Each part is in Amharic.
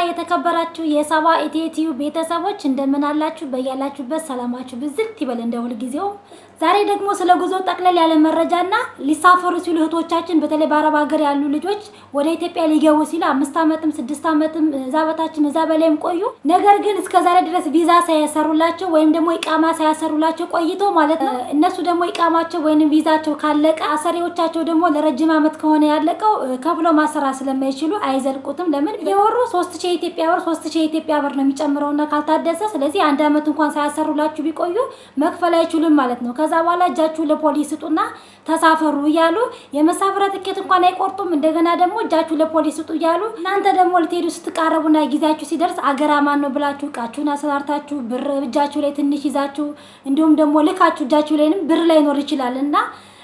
የተከበራችሁ የሳባ ኢትዮ ቤተሰቦች እንደምን አላችሁ? በያላችሁበት ሰላማችሁ ብዝት ይበል እንደ ሁልጊዜው። ዛሬ ደግሞ ስለ ጉዞ ጠቅለል ያለ መረጃና ሊሳፈሩ ሲሉ እህቶቻችን በተለይ በአረብ ሀገር ያሉ ልጆች ወደ ኢትዮጵያ ሊገቡ ሲሉ 5 ዓመትም 6 ዓመትም እዛ በታችም እዛ በላይም ቆዩ። ነገር ግን እስከ ዛሬ ድረስ ቪዛ ሳያሰሩላቸው ወይም ደግሞ ኢቃማ ሳያሰሩላቸው ቆይተው ማለት ነው። እነሱ ደግሞ ኢቃማቸው ወይም ቪዛቸው ካለቀ አሰሪዎቻቸው ደግሞ ለረጅም ዓመት ከሆነ ያለቀው ከፍሎ ማሰራት ስለማይችሉ አይዘልቁትም። ለምን የወሩ 3000 የኢትዮጵያ ብር፣ 3000 የኢትዮጵያ ብር ነው የሚጨምረውና ካልታደሰ። ስለዚህ አንድ ዓመት እንኳን ሳያሰሩላችሁ ቢቆዩ መክፈል አይችሉም ማለት ነው። ከዛ በኋላ እጃችሁ ለፖሊስ ስጡና ተሳፈሩ እያሉ የመሳፈሪያ ትኬት እንኳን አይቆርጡም። እንደገና ደግሞ እጃችሁ ለፖሊስ ስጡ እያሉ እናንተ ደግሞ ልትሄዱ ስትቃረቡና ጊዜያችሁ ሲደርስ አገር አማን ነው ብላችሁ እቃችሁን አሰናርታችሁ ብር እጃችሁ ላይ ትንሽ ይዛችሁ እንዲሁም ደግሞ ልካችሁ እጃችሁ ላይንም ብር ላይኖር ይችላል እና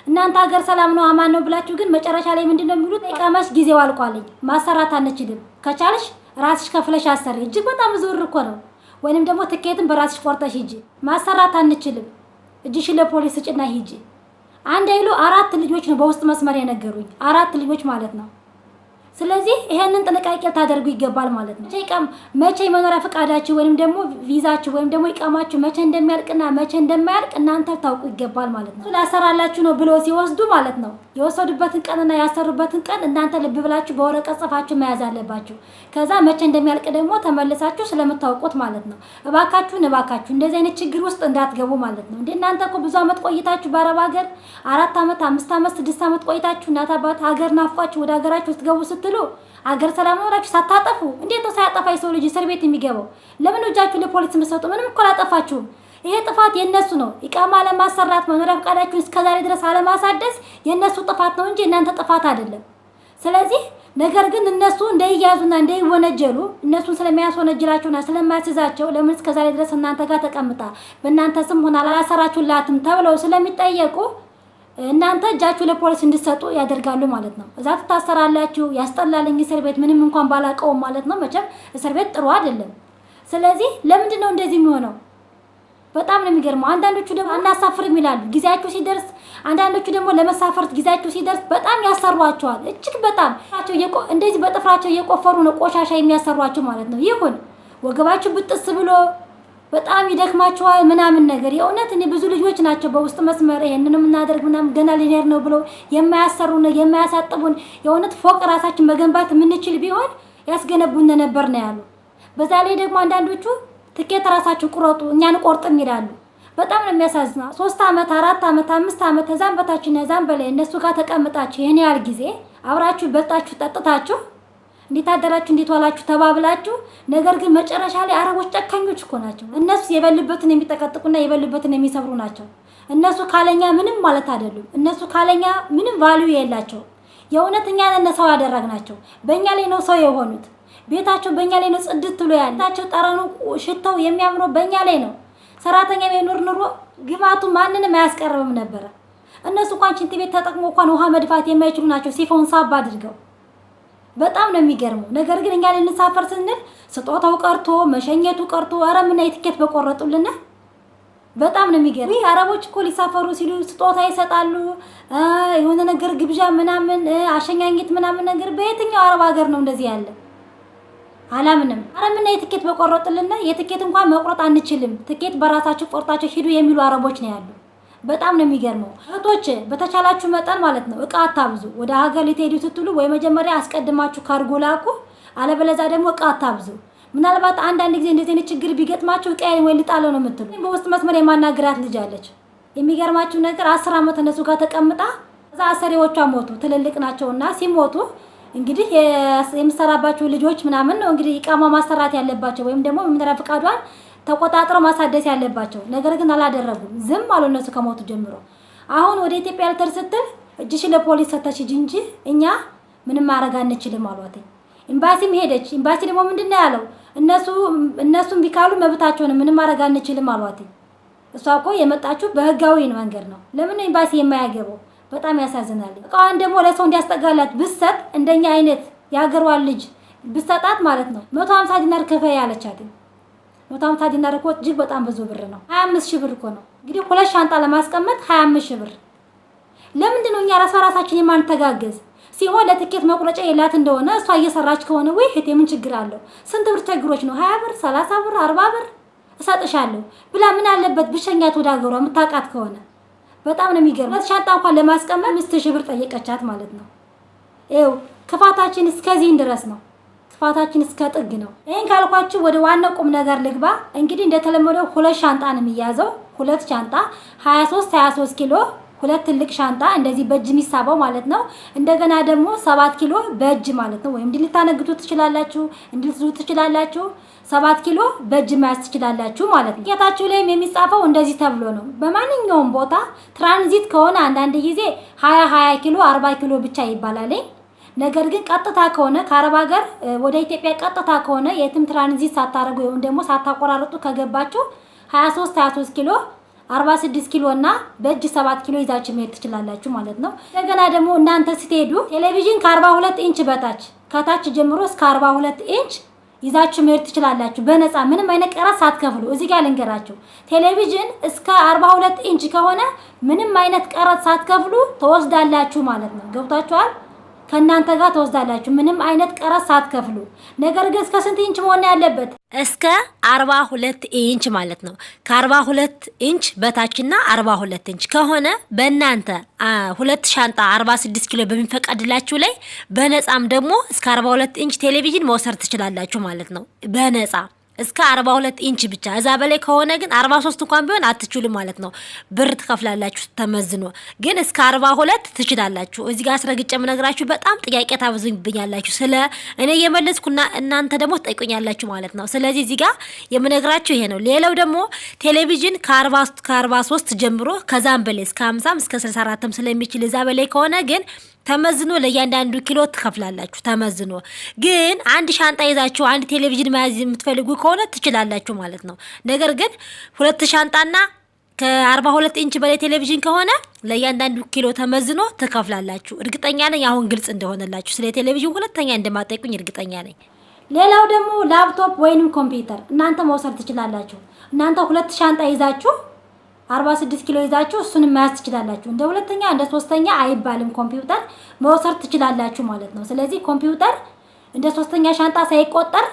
እናንተ ሀገር ሰላም ነው አማን ነው ብላችሁ ግን መጨረሻ ላይ ምንድን ነው የሚሉት? ኢቃማሽ ጊዜው አልቋልኝ ማሰራት አንችልም፣ ከቻልሽ ራስሽ ከፍለሽ አሰሪ። እጅግ በጣም ብዙ ብር እኮ ነው። ወይንም ደግሞ ትኬትን በራስሽ ቆርጠሽ ሂጂ። ማሰራት አንችልም፣ እጅሽን ለፖሊስ ስጭና ሂጂ። አንድ አይሉ አራት ልጆች ነው በውስጥ መስመር የነገሩኝ፣ አራት ልጆች ማለት ነው። ስለዚህ ይሄንን ጥንቃቄ ልታደርጉ ይገባል ማለት ነው። መቼ መኖሪያ ፈቃዳችሁ ወይም ደግሞ ቪዛችሁ ወይም ደግሞ ኢቃማችሁ መቼ እንደሚያልቅና መቼ እንደማያልቅ እናንተ ልታውቁ ይገባል ማለት ነው። ላሰራላችሁ ነው ብሎ ሲወስዱ ማለት ነው የወሰዱበትን ቀንና ያሰሩበትን ቀን እናንተ ልብ ብላችሁ በወረቀት ጽፋችሁ መያዝ አለባችሁ። ከዛ መቼ እንደሚያልቅ ደግሞ ተመልሳችሁ ስለምታውቁት ማለት ነው። እባካችሁን እባካችሁ እንደዚህ አይነት ችግር ውስጥ እንዳትገቡ ማለት ነው። እንደ እናንተ እኮ ብዙ ዓመት ቆይታችሁ በአረብ ሀገር 4 ዓመት፣ 5 ዓመት፣ 6 ዓመት ቆይታችሁ እናት አባት ሀገር ናፍቋችሁ ወደ ሀገራችሁ ስትገቡ ስትሉ አገር ሰላም ነው ብላችሁ ሳታጠፉ፣ እንዴት ነው ሳያጠፋ የሰው ልጅ እስር ቤት የሚገባው? ለምን እጃችሁ ለፖሊስ የምትሰጡ? ምንም እኮ አላጠፋችሁም። ይሄ ጥፋት የነሱ ነው። ኢቃማ አለማሰራት፣ መኖሪያ ፈቃዳችሁን እስከዛሬ ድረስ አለማሳደስ የነሱ ጥፋት ነው እንጂ እናንተ ጥፋት አይደለም። ስለዚህ ነገር ግን እነሱ እንዳይያዙና እንዳይወነጀሉ እነሱን ስለሚያስወነጅላቸውና ስለማያስይዛቸው ለምን እስከዛሬ ድረስ እናንተ ጋር ተቀምጣ በእናንተ ስም ሆና አላሰራችሁላትም ተብለው ስለሚጠየቁ እናንተ እጃችሁ ለፖሊስ እንድትሰጡ ያደርጋሉ ማለት ነው። እዛ ትታሰራላችሁ። ያስጠላልኝ እስር ቤት ምንም እንኳን ባላቀውም ማለት ነው። መቼም እስር ቤት ጥሩ አይደለም። ስለዚህ ለምንድን ነው እንደዚህ የሚሆነው? በጣም ነው የሚገርመው። አንዳንዶቹ ደግሞ አናሳፍርም ይላሉ ጊዜያችሁ ሲደርስ፣ አንዳንዶቹ ደግሞ ለመሳፈር ጊዜያችሁ ሲደርስ በጣም ያሰሯቸዋል። እጅግ በጣም እንደዚህ በጥፍራቸው እየቆፈሩ ነው ቆሻሻ የሚያሰሯቸው ማለት ነው። ይሁን ወገባችሁ ብጥስ ብሎ በጣም ይደክማቸዋል ምናምን ነገር። የእውነት እኔ ብዙ ልጆች ናቸው በውስጥ መስመር ይሄንን የምናደርግ ምናምን ገና ሊኔር ነው ብለው የማያሰሩን የማያሳጥቡን፣ የእውነት ፎቅ ራሳችን መገንባት የምንችል ቢሆን ያስገነቡን ነበር ነው ያሉ። በዛ ላይ ደግሞ አንዳንዶቹ ትኬት ራሳችሁ ቁረጡ እኛን ቆርጥም ይላሉ። በጣም ነው የሚያሳዝነው። 3 ዓመት፣ 4 ዓመት፣ 5 ዓመት ከዛም በታችና ከዛም በላይ እነሱ ጋር ተቀምጣችሁ ይህን ያህል ጊዜ አብራችሁ በልጣችሁ ጠጥታችሁ እንዴት አደራችሁ እንዴት ዋላችሁ ተባብላችሁ፣ ነገር ግን መጨረሻ ላይ አረቦች ጨካኞች እኮ ናቸው። እነሱ የበሉበትን የሚጠቀጥቁና የበሉበትን የሚሰብሩ ናቸው። እነሱ ካለኛ ምንም ማለት አይደሉም። እነሱ ካለኛ ምንም value የላቸው። የእውነት እኛ ነን ሰው ያደረግናቸው። በእኛ ላይ ነው ሰው የሆኑት። ቤታቸው በእኛ ላይ ነው ጽድት ብሎ ያለ። ቤታቸው ጠረኑ፣ ሽታው የሚያምረው በእኛ ላይ ነው። ሰራተኛ ቢኖር ኑሮ ግማቱ ማንንም አያስቀርብም ነበረ። እነሱ እንኳን ሽንት ቤት ተጠቅሞ እንኳን ውሃ መድፋት የማይችሉ ናቸው፣ ሲፎን ሳብ አድርገው። በጣም ነው የሚገርመው። ነገር ግን እኛ ልንሳፈር ስንል ስጦታው ቀርቶ መሸኘቱ ቀርቶ ኧረ ምን የትኬት በቆረጡልን። በጣም ነው የሚገርመው። ይህ አረቦች እኮ ሊሳፈሩ ሲሉ ስጦታ ይሰጣሉ፣ የሆነ ነገር ግብዣ ምናምን፣ አሸኛኘት ምናምን ነገር። በየትኛው አረብ ሀገር ነው እንደዚህ ያለ? አላምንም። ኧረ ምን የትኬት በቆረጡልን፣ የትኬት እንኳን መቁረጥ አንችልም፣ ትኬት በራሳችሁ ቆርጣችሁ ሂዱ የሚሉ አረቦች ነው ያሉ። በጣም ነው የሚገርመው። እህቶች በተቻላችሁ መጠን ማለት ነው እቃ አታብዙ። ወደ ሀገር ልትሄዱ ስትሉ ወይ መጀመሪያ አስቀድማችሁ ካርጎ ላኩ፣ አለበለዚያ ደግሞ እቃ አታብዙ። ምናልባት አንዳንድ ጊዜ እንደዚህ አይነት ችግር ቢገጥማችሁ እቃዬን ወይ ልጣለው ነው የምትሉ። በውስጥ መስመር የማናግራት ልጅ አለች። የሚገርማችሁ ነገር 10 ዓመት እነሱ ጋር ተቀምጣ እዛ አሰሪዎቿ ሞቱ። ትልልቅ ናቸውና ሲሞቱ እንግዲህ የምሰራባቸው ልጆች ምናምን ነው እንግዲህ ኢቃማ ማሰራት ያለባቸው ወይም ደግሞ የመኖሪያ ፈቃዷን ተቆጣጥረው ማሳደስ ያለባቸው። ነገር ግን አላደረጉም። ዝም አሉ እነሱ ከሞቱ ጀምሮ። አሁን ወደ ኢትዮጵያ ልትሄድ ስትል እጅሽን ለፖሊስ ሰተሽ ሂጂ እንጂ እኛ ምንም ማድረግ አንችልም አሏት። ኤምባሲም ሄደች። ኤምባሲ ደግሞ ምንድን ነው ያለው? እነሱም ቢካሉ መብታቸው ነው፣ ምንም ማድረግ አንችልም አሏት። እሷ እኮ የመጣችው በህጋዊ መንገድ ነው። ለምን ነው ኤምባሲ የማያገባው? በጣም ያሳዝናል። እቃዋን ደግሞ ለሰው እንዲያስጠጋላት ብሰጥ እንደኛ አይነት የሀገሯን ልጅ ብሰጣት ማለት ነው 150 ዲናር ክፈይ አለቻት። 150 ዲናር እኮ እጅግ በጣም ብዙ ብር ነው። 25 ሺህ ብር እኮ ነው። እንግዲህ ሁለት ሻንጣ ለማስቀመጥ 25 ሺህ ብር። ለምንድን ነው እኛ ራስ በራሳችን የማንተጋገዝ? ሲሆን ለትኬት መቁረጫ የላት እንደሆነ እሷ እየሰራች ከሆነ ወይ እህቴ ምን ችግር አለው? ስንት ብር ቸግሮች ነው? 20 ብር፣ 30 ብር፣ 40 ብር እሰጥሻለሁ ብላ ምን አለበት ብሸኛት ወደ ሀገሯ የምታውቃት ከሆነ። በጣም ነው የሚገርም። ሻንጣ እንኳን ለማስቀመጥ 5000 ብር ጠየቀቻት ማለት ነው። ይኸው ክፋታችን እስከዚህ ድረስ ነው። ክፋታችን እስከ ጥግ ነው። ይህን ካልኳችሁ ወደ ዋናው ቁም ነገር ልግባ። እንግዲህ እንደተለመደው ሁለት ሻንጣ ነው የሚያዘው። ሁለት ሻንጣ 23 23 ኪሎ ሁለት ትልቅ ሻንጣ እንደዚህ በእጅ የሚሳበው ማለት ነው። እንደገና ደግሞ 7 ኪሎ በእጅ ማለት ነው። ወይም እንዲህ ልታነግቱ ትችላላችሁ፣ እንዲህ ልትዙ ትችላላችሁ። 7 ኪሎ በእጅ መያዝ ትችላላችሁ ማለት ነው። ቲኬታችሁ ላይም የሚጻፈው እንደዚህ ተብሎ ነው። በማንኛውም ቦታ ትራንዚት ከሆነ አንዳንድ ጊዜ 20 20 ኪሎ 40 ኪሎ ብቻ ይባላል። ነገር ግን ቀጥታ ከሆነ ከአረብ ሀገር ወደ ኢትዮጵያ ቀጥታ ከሆነ የትም ትራንዚት ሳታደርጉ ወይም ደግሞ ሳታቆራርጡ ከገባችሁ 23 23 ኪሎ 46 ኪሎ እና በእጅ 7 ኪሎ ይዛችሁ መሄድ ትችላላችሁ ማለት ነው። እንደገና ደግሞ እናንተ ስትሄዱ ቴሌቪዥን ከ42 ኢንች በታች ከታች ጀምሮ እስከ 42 ኢንች ይዛችሁ መሄድ ትችላላችሁ በነፃ ምንም አይነት ቀረጥ ሳትከፍሉ። እዚህ ጋር ልንገራችሁ፣ ቴሌቪዥን እስከ 42 ኢንች ከሆነ ምንም አይነት ቀረጥ ሳትከፍሉ ትወስዳላችሁ ማለት ነው። ገብቷችኋል? ከእናንተ ጋር ትወስዳላችሁ ምንም አይነት ቀረጥ ሳትከፍሉ። ነገር ግን እስከ ስንት ኢንች መሆን ያለበት? እስከ 42 ኢንች ማለት ነው። ከ42 ኢንች በታችና 42 ኢንች ከሆነ በእናንተ ሁለት ሻንጣ 46 ኪሎ በሚፈቀድላችሁ ላይ በነፃም ደግሞ እስከ 42 ኢንች ቴሌቪዥን መውሰድ ትችላላችሁ ማለት ነው በነፃ እስከ 42 ኢንች ብቻ። እዛ በላይ ከሆነ ግን 43 እንኳን ቢሆን አትችሉም ማለት ነው። ብር ትከፍላላችሁ ተመዝኖ። ግን እስከ 42 ትችላላችሁ። እዚህ ጋር አስረግጬ የምነግራችሁ በጣም ጥያቄ ታብዙብኛላችሁ። ስለ እኔ እየመለስኩና እናንተ ደግሞ ትጠይቁኛላችሁ ማለት ነው። ስለዚህ እዚህ ጋር የምነግራችሁ ይሄ ነው። ሌላው ደግሞ ቴሌቪዥን ከ43 ጀምሮ ከዛም በላይ እስከ 50 እስከ 64 ስለሚችል እዛ በላይ ከሆነ ግን ተመዝኖ ለእያንዳንዱ ኪሎ ትከፍላላችሁ። ተመዝኖ ግን አንድ ሻንጣ ይዛችሁ አንድ ቴሌቪዥን መያዝ የምትፈልጉ ከሆነ ትችላላችሁ ማለት ነው። ነገር ግን ሁለት ሻንጣና ከ42 ኢንች በላይ ቴሌቪዥን ከሆነ ለእያንዳንዱ ኪሎ ተመዝኖ ትከፍላላችሁ። እርግጠኛ ነኝ አሁን ግልጽ እንደሆነላችሁ። ስለ ቴሌቪዥን ሁለተኛ እንደማጠይቁኝ እርግጠኛ ነኝ። ሌላው ደግሞ ላፕቶፕ ወይንም ኮምፒውተር እናንተ መውሰድ ትችላላችሁ። እናንተ ሁለት ሻንጣ ይዛችሁ 46 ኪሎ ይዛችሁ እሱንም መያዝ ትችላላችሁ። እንደ ሁለተኛ እንደ ሶስተኛ አይባልም። ኮምፒውተር መውሰድ ትችላላችሁ ማለት ነው። ስለዚህ ኮምፒውተር እንደ ሶስተኛ ሻንጣ ሳይቆጠር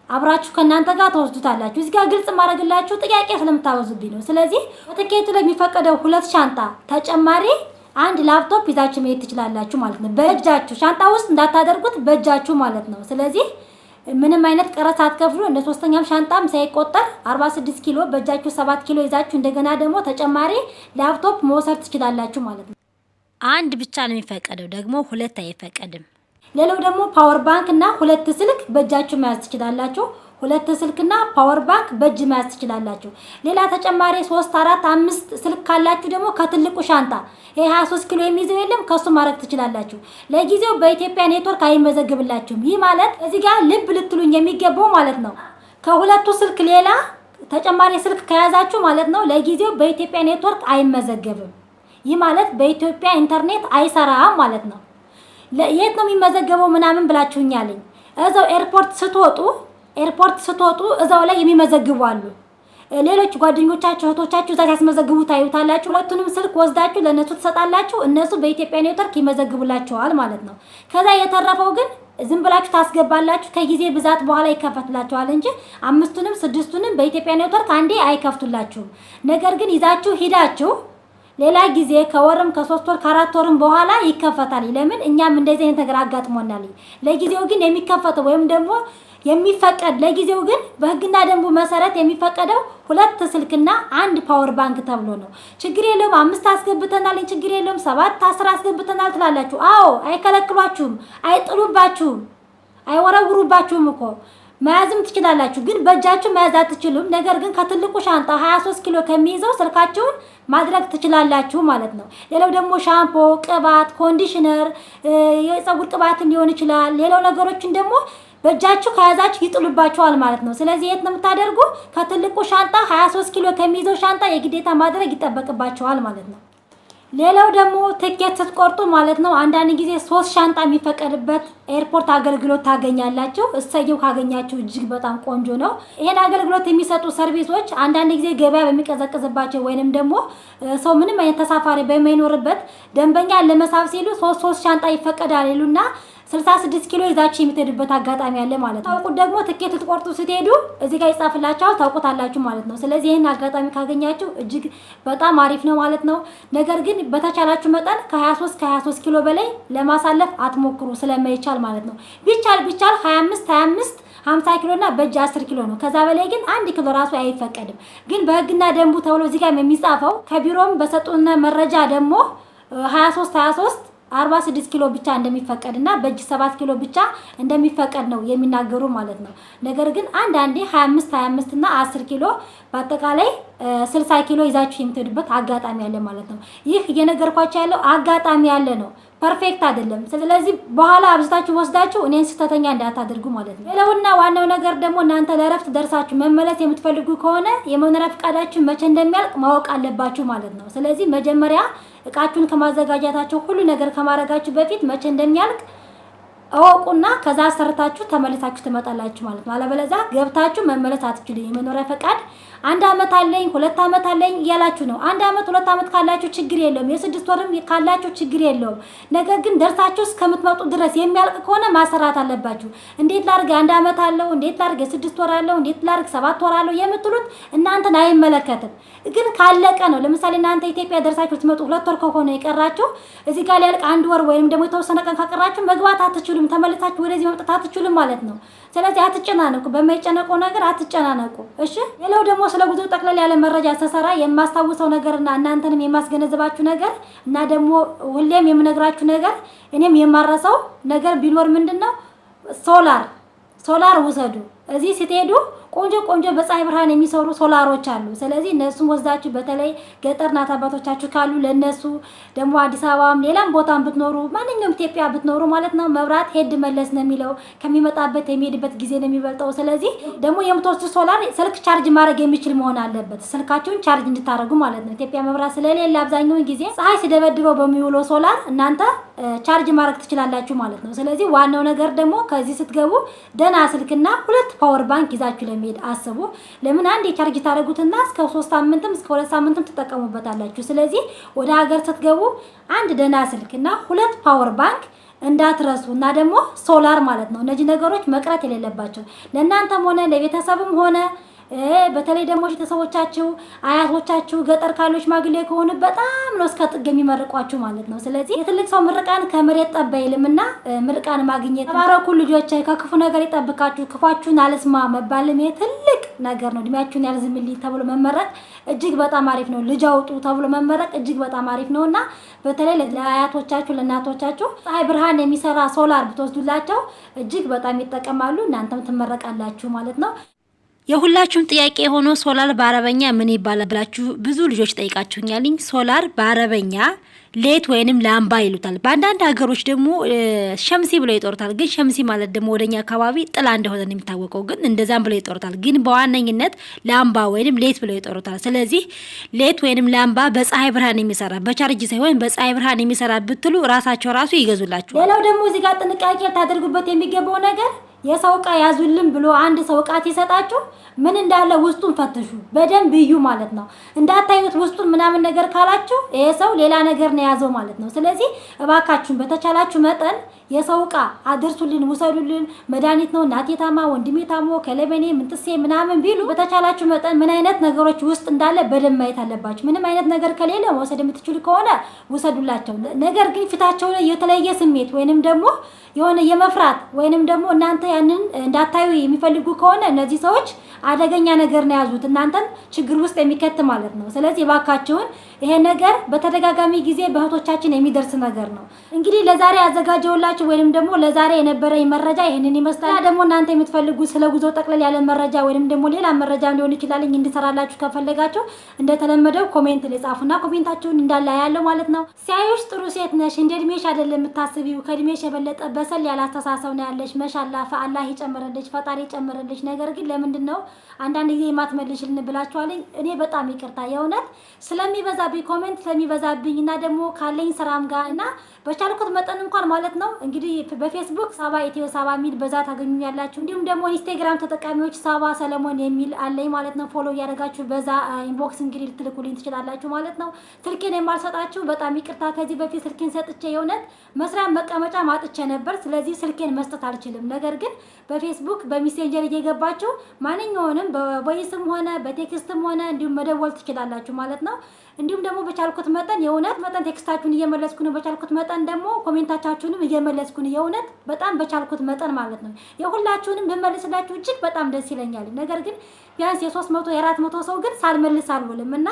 አብራችሁ ከእናንተ ጋር ተወስዱታላችሁ። እዚህ ጋር ግልጽ ማድረግላችሁ ጥያቄ ስለምታበዙብኝ ነው። ስለዚህ በትኬቱ ላይ የሚፈቀደው ሁለት ሻንጣ ተጨማሪ አንድ ላፕቶፕ ይዛችሁ መሄድ ትችላላችሁ ማለት ነው። በእጃችሁ ሻንጣ ውስጥ እንዳታደርጉት በእጃችሁ ማለት ነው። ስለዚህ ምንም አይነት ቀረጥ ሳትከፍሉ እንደ ሶስተኛም ሻንጣም ሳይቆጠር 46 ኪሎ በእጃችሁ 7 ኪሎ ይዛችሁ እንደገና ደግሞ ተጨማሪ ላፕቶፕ መውሰድ ትችላላችሁ ማለት ነው። አንድ ብቻ ነው የሚፈቀደው፣ ደግሞ ሁለት አይፈቀድም። ሌላው ደግሞ power bank እና ሁለት ስልክ በእጃችሁ መያዝ ትችላላችሁ። ሁለት ስልክና power bank በእጅ መያዝ ትችላላችሁ። ሌላ ተጨማሪ 3 4 5 ስልክ ካላችሁ ደግሞ ከትልቁ ሻንጣ ይሄ 23 ኪሎ የሚይዘው የለም ከሱ ማድረግ ትችላላችሁ። ለጊዜው በኢትዮጵያ ኔትወርክ አይመዘግብላችሁም። ይህ ማለት እዚህ ጋር ልብ ልትሉኝ የሚገባው ማለት ነው ከሁለቱ ስልክ ሌላ ተጨማሪ ስልክ ከያዛችሁ ማለት ነው ለጊዜው በኢትዮጵያ ኔትወርክ አይመዘገብም። ይህ ማለት በኢትዮጵያ ኢንተርኔት አይሰራም ማለት ነው። የት ነው የሚመዘገበው ምናምን ብላችሁኛለኝ። እዛው ኤርፖርት ስትወጡ ኤርፖርት ስትወጡ እዛው ላይ የሚመዘግቡ አሉ። ሌሎች ጓደኞቻችሁ እህቶቻችሁ እዛ ሲያስመዘግቡ ታዩታላችሁ። ሁለቱንም ስልክ ወስዳችሁ ለእነሱ ትሰጣላችሁ። እነሱ በኢትዮጵያ ኔትወርክ ይመዘግቡላችኋል ማለት ነው። ከዛ የተረፈው ግን ዝም ብላችሁ ታስገባላችሁ። ከጊዜ ብዛት በኋላ ይከፈትላችኋል እንጂ አምስቱንም ስድስቱንም በኢትዮጵያ ኔትወርክ አንዴ አይከፍቱላችሁም። ነገር ግን ይዛችሁ ሂዳችሁ ሌላ ጊዜ ከወርም ከ3 ወር ከ4 ወርም በኋላ ይከፈታል። ለምን እኛም እንደዚህ አይነት ነገር አጋጥሞናል። ለጊዜው ግን የሚከፈተው ወይም ደግሞ የሚፈቀድ ለጊዜው ግን በሕግና ደንቡ መሰረት የሚፈቀደው ሁለት ስልክና አንድ power bank ተብሎ ነው። ችግር የለውም 5 አስገብተናል፣ ችግር የለውም 7 10 አስገብተናል ትላላችሁ። አዎ አይከለክሏችሁም፣ አይጥሉባችሁም፣ አይወረውሩባችሁም እኮ መያዝም ትችላላችሁ፣ ግን በእጃችሁ መያዝ አትችሉም። ነገር ግን ከትልቁ ሻንጣ 23 ኪሎ ከሚይዘው ስልካችሁን ማድረግ ትችላላችሁ ማለት ነው። ሌላው ደግሞ ሻምፖ፣ ቅባት፣ conditioner፣ የፀጉር ቅባትም ሊሆን ይችላል። ሌላው ነገሮችን ደግሞ በእጃችሁ ከያዛችሁ ይጥሉባችኋል ማለት ነው። ስለዚህ የት ነው የምታደርጉ? ከትልቁ ሻንጣ 23 ኪሎ ከሚይዘው ሻንጣ የግዴታ ማድረግ ይጠበቅባችኋል ማለት ነው። ሌላው ደግሞ ትኬት ስትቆርጡ ማለት ነው አንዳንድ ጊዜ 3 ሻንጣ የሚፈቀድበት ኤርፖርት አገልግሎት ታገኛላችሁ። እሰየው ካገኛችሁ እጅግ በጣም ቆንጆ ነው። ይሄን አገልግሎት የሚሰጡ ሰርቪሶች አንዳንድ ጊዜ ገበያ በሚቀዘቅዝባቸው ወይንም ደግሞ ሰው ምንም አይነት ተሳፋሪ በማይኖርበት ደንበኛ ለመሳብ ሲሉ 3 ሻንጣ ይፈቀዳል ይሉና 66 ኪሎ ይዛችሁ የምትሄዱበት አጋጣሚ አለ ማለት ነው። ታውቁት ደግሞ ትኬት ልትቆርጡ ስትሄዱ እዚህ ጋር ይጻፍላችኋል፣ ታውቁታላችሁ ማለት ነው። ስለዚህ ይህን አጋጣሚ ካገኛችሁ እጅግ በጣም አሪፍ ነው ማለት ነው። ነገር ግን በተቻላችሁ መጠን ከ23 ኪሎ በላይ ለማሳለፍ አትሞክሩ ስለማይቻል ማለት ነው። ቢቻል 25 50 ኪሎ እና በእጅ 10 ኪሎ ነው። ከዛ በላይ ግን 1 ኪሎ ራሱ አይፈቀድም። ግን በህግና ደንቡ ተብሎ እዚህ ጋር የሚጻፈው ከቢሮም በሰጡን መረጃ ደግሞ 23 46 ኪሎ ብቻ እንደሚፈቀድ እና በእጅ 7 ኪሎ ብቻ እንደሚፈቀድ ነው የሚናገሩ ማለት ነው። ነገር ግን አንዳንዴ 25 እና 10 ኪሎ በአጠቃላይ 60 ኪሎ ይዛችሁ የምትሄዱበት አጋጣሚ አለ ማለት ነው። ይህ እየነገርኳችሁ ያለው አጋጣሚ ያለ ነው፣ perfect አይደለም። ስለዚህ በኋላ አብዝታችሁ ወስዳችሁ እኔን ስህተተኛ እንዳታደርጉ ማለት ነው። ሌላውና ዋናው ነገር ደግሞ እናንተ ለእረፍት ደርሳችሁ መመለስ የምትፈልጉ ከሆነ የመኖሪያ ፈቃዳችሁ መቼ እንደሚያልቅ ማወቅ አለባችሁ ማለት ነው። ስለዚህ መጀመሪያ እቃችሁን ከማዘጋጀታችሁ ሁሉ ነገር ከማድረጋችሁ በፊት መቼ እንደሚያልቅ እወቁና ከዛ ሰርታችሁ ተመልሳችሁ ትመጣላችሁ ማለት ነው። አለበለዚያ ገብታችሁ መመለስ አትችሉም። የመኖሪያ ፈቃድ 1 ዓመት አለኝ 2 ዓመት አለኝ እያላችሁ ነው። 1 ዓመት 2 ዓመት ካላችሁ ችግር የለውም። የ6 ወርም ካላችሁ ችግር የለውም። ነገር ግን ደርሳችሁ እስከምትመጡ ድረስ የሚያልቅ ከሆነ ማሰራት አለባችሁ። እንዴት ላድርግ 1 ዓመት አለው፣ እንዴት ላድርግ 6 ወር አለው፣ እንዴት ላድርግ 7 ወር አለው የምትሉት እናንተን አይመለከትም። ግን ካለቀ ነው። ለምሳሌ እናንተ ኢትዮጵያ ደርሳችሁ ትመጡ 2 ወር ከሆነ የቀራችሁ እዚህ ጋር ሊያልቅ 1 ወር ወይም ደግሞ የተወሰነ ቀን ካቀራችሁ መግባት አትችሉም። ተመልሳችሁ ወደዚህ መምጣት አትችሉም ማለት ነው። ስለዚህ አትጨናነቁ፣ በማይጨነቀው ነገር አትጨናነቁ። እሺ። ሌላው ደግሞ ስለ ጉዞ ጠቅለል ያለ መረጃ ስሰራ የማስታውሰው ነገርና እናንተንም የማስገነዘባችሁ ነገር እና ደግሞ ሁሌም የምነግራችሁ ነገር እኔም የማረሰው ነገር ቢኖር ምንድነው ሶላር ውሰዱ። እዚህ ስትሄዱ ቆንጆ ቆንጆ በፀሐይ ብርሃን የሚሰሩ ሶላሮች አሉ። ስለዚህ እነሱን ወስዳችሁ በተለይ ገጠር እናት አባቶቻችሁ ካሉ ለነሱ ደግሞ አዲስ አበባም ሌላም ቦታም ብትኖሩ ማንኛውም ኢትዮጵያ ብትኖሩ ማለት ነው መብራት ሄድ መለስ ነው የሚለው፣ ከሚመጣበት የሚሄድበት ጊዜ ነው የሚበልጠው። ስለዚህ ደግሞ የምትወስዱ ሶላር ስልክ ቻርጅ ማድረግ የሚችል መሆን አለበት፣ ስልካችሁን ቻርጅ እንድታደርጉ ማለት ነው። ኢትዮጵያ መብራት ስለሌለ አብዛኛውን ጊዜ ፀሐይ ሲደበድበው በሚውለው ሶላር እናንተ ቻርጅ ማድረግ ትችላላችሁ ማለት ነው። ስለዚህ ዋናው ነገር ደግሞ ከዚህ ስትገቡ ደህና ስልክና 2 power bank ይዛችሁ ለመሄድ አስቡ። ለምን አንድ የቻርጅ ታደርጉትና እስከ 3 ሳምንትም እስከ 2 ሳምንትም ትጠቀሙበታላችሁ። ስለዚህ ወደ ሀገር ስትገቡ አንድ ደህና ስልክና 2 power bank እንዳትረሱ እና ደግሞ ሶላር ማለት ነው። እነዚህ ነገሮች መቅረት የሌለባቸው ለእናንተም ሆነ ለቤተሰብም ሆነ በተለይ ደግሞ ቤተሰቦቻችሁ አያቶቻችሁ ገጠር ካሉ ሽማግሌ ከሆኑ በጣም ነው እስከ ጥግ የሚመርቋችሁ ማለት ነው። ስለዚህ የትልቅ ሰው ምርቃን ከመሬት ጠብ አይልምና ምርቃን ማግኘት ተባረኩ ልጆች፣ ከክፉ ነገር ይጠብቃችሁ፣ ክፋችሁን አልስማ መባልም ትልቅ ነገር ነው። እድሜያችሁን ያርዝምልኝ ተብሎ መመረቅ እጅግ በጣም አሪፍ ነው። ልጅ አውጡ ተብሎ መመረቅ እጅግ በጣም አሪፍ ነውና በተለይ ለአያቶቻችሁ ለእናቶቻችሁ ፀሐይ ብርሃን የሚሰራ ሶላር ብትወስዱላቸው እጅግ በጣም ይጠቀማሉ። እናንተም ትመረቃላችሁ ማለት ነው። የሁላችሁም ጥያቄ የሆነው ሶላር በአረበኛ ምን ይባላል ብላችሁ ብዙ ልጆች ጠይቃችሁኛልኝ። ሶላር በአረበኛ ሌት ወይንም ላምባ ይሉታል። በአንዳንድ ሀገሮች ደግሞ ሸምሲ ብለው ይጠሩታል። ግን ሸምሲ ማለት ደግሞ ወደኛ አካባቢ ጥላ እንደሆነ ነው የሚታወቀው። ግን እንደዛም ብለው ይጠሩታል። ግን በዋነኝነት ላምባ ወይንም ሌት ብለው ይጠሩታል። ስለዚህ ሌት ወይንም ላምባ በፀሐይ ብርሃን የሚሰራ በቻርጅ ሳይሆን በፀሐይ ብርሃን የሚሰራ ብትሉ ራሳቸው ራሱ ይገዙላችኋል። ሌላው ደግሞ እዚህ ጋር ጥንቃቄ ልታደርጉበት የሚገባው ነገር የሰው እቃ ያዙልን ብሎ አንድ ሰው እቃ ሲሰጣችሁ ምን እንዳለ ውስጡን ፈትሹ፣ በደንብ እዩ ማለት ነው። እንዳታዩት ውስጡን ምናምን ነገር ካላችሁ ይሄ ሰው ሌላ ነገር ነው የያዘው ማለት ነው። ስለዚህ እባካችሁን በተቻላችሁ መጠን የሰው እቃ አድርሱልን፣ ውሰዱልን። መድኃኒት ነው እናቴ ታማ፣ ወንድሜ ታሞ፣ ከለበኔ ምንጥሴ ምናምን ቢሉ በተቻላችሁ መጠን ምን አይነት ነገሮች ውስጥ እንዳለ በደንብ ማየት አለባችሁ። ምንም አይነት ነገር ከሌለ መውሰድ የምትችሉ ከሆነ ውሰዱላቸው። ነገር ግን ፊታቸው ላይ የተለየ ስሜት ወይንም ደግሞ የሆነ የመፍራት ወይንም ደግሞ እናንተ ያንን እንዳታዩ የሚፈልጉ ከሆነ እነዚህ ሰዎች አደገኛ ነገር ነው የያዙት፣ እናንተን ችግር ውስጥ የሚከት ማለት ነው። ስለዚህ እባካችሁን ይሄ ነገር በተደጋጋሚ ጊዜ በእህቶቻችን የሚደርስ ነገር ነው። እንግዲህ ለዛሬ ያዘጋጀሁላችሁ ወይንም ደግሞ ለዛሬ የነበረኝ መረጃ ይህንን ይመስላል። ደግሞ እናንተ የምትፈልጉ ስለ ጉዞ ጠቅለል ያለ መረጃ ወይንም ደግሞ ሌላ መረጃ ሊሆን ይችላል እንድሰራላችሁ ከፈለጋችሁ እንደተለመደው comment ላይ ጻፉና comment ኣችሁን እንዳለ ያለው ማለት ነው። ሲያዩሽ ጥሩ ሴት ነሽ፣ እንደ እድሜሽ አይደለም የምታስቢው፣ ከእድሜሽ የበለጠ በሰል ያለ አስተሳሰብ ነው ያለሽ። መሻላ አላህ ይጨምርልሽ፣ ፈጣሪ ይጨምርልሽ። ነገር ግን ለምንድን ነው አንዳንድ ጊዜ የማትመልሽልን ብላችኋለኝ። እኔ በጣም ይቅርታ የእውነት ስለሚበዛብኝ ስለሚበዛብኝ፣ comment ስለሚበዛብኝ እና ደግሞ ካለኝ ስራም ጋር እና በቻልኩት መጠን እንኳን ማለት ነው እንግዲህ በፌስቡክ ሳባ ኢትዮ ሳባ የሚል በዛ ታገኙኛላችሁ። እንዲሁም ደግሞ ኢንስታግራም ተጠቃሚዎች ሳባ ሰለሞን የሚል አለኝ ማለት ነው። Follow እያደረጋችሁ በዛ inbox እንግዲህ ልትልኩልኝ ትችላላችሁ ማለት ነው። ስልኬን የማልሰጣችሁ በጣም ይቅርታ። ከዚህ በፊት ስልኬን ሰጥቼ የእውነት መስሪያ መቀመጫ ማጥቼ ነበር። ስለዚህ ስልኬን መስጠት አልችልም። ነገር ግን በፌስቡክ በ Messenger እየገባችሁ ማንኛውንም በ voice ም ሆነ በ text ም ሆነ እንዲሁም መደወል ትችላላችሁ ማለት ነው። እንዲሁም ደግሞ በቻልኩት መጠን የእውነት መጠን text ኣችሁን እየመለስኩ ነው። በቻልኩት መጠን ደግሞ comment ኣቻችሁንም እየመለስኩ ነው። የእውነት በጣም በቻልኩት መጠን ማለት ነው። የሁላችሁንም ብመልስላችሁ እጅግ በጣም ደስ ይለኛል። ነገር ግን ቢያንስ የ300 የ400 ሰው ግን ሳልመልስ አልውልም እና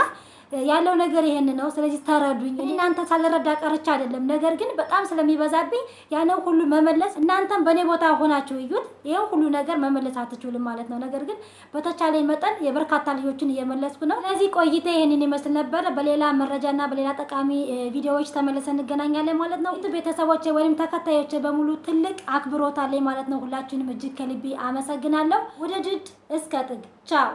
ያለው ነገር ይሄን ነው። ስለዚህ ተረዱኝ። እናንተ ሳልረዳ ቀርቻ አይደለም፣ ነገር ግን በጣም ስለሚበዛብኝ ያንን ሁሉ መመለስ እናንተም በእኔ ቦታ ሆናችሁ እዩት። ይሄን ሁሉ ነገር መመለስ አትችሉም ማለት ነው። ነገር ግን በተቻለኝ መጠን የበርካታ ልጆችን እየመለስኩ ነው። ስለዚህ ቆይታ ይሄንን ይመስል ነበር። በሌላ መረጃና በሌላ ጠቃሚ ቪዲዮዎች ተመልሰን እንገናኛለን ማለት ነው። ቤተሰቦቼ ወይም ተከታዮቼ በሙሉ ትልቅ አክብሮት አለኝ ማለት ነው። ሁላችሁንም እጅግ ከልቤ አመሰግናለሁ። ውድድድ እስከ ጥግ ቻው።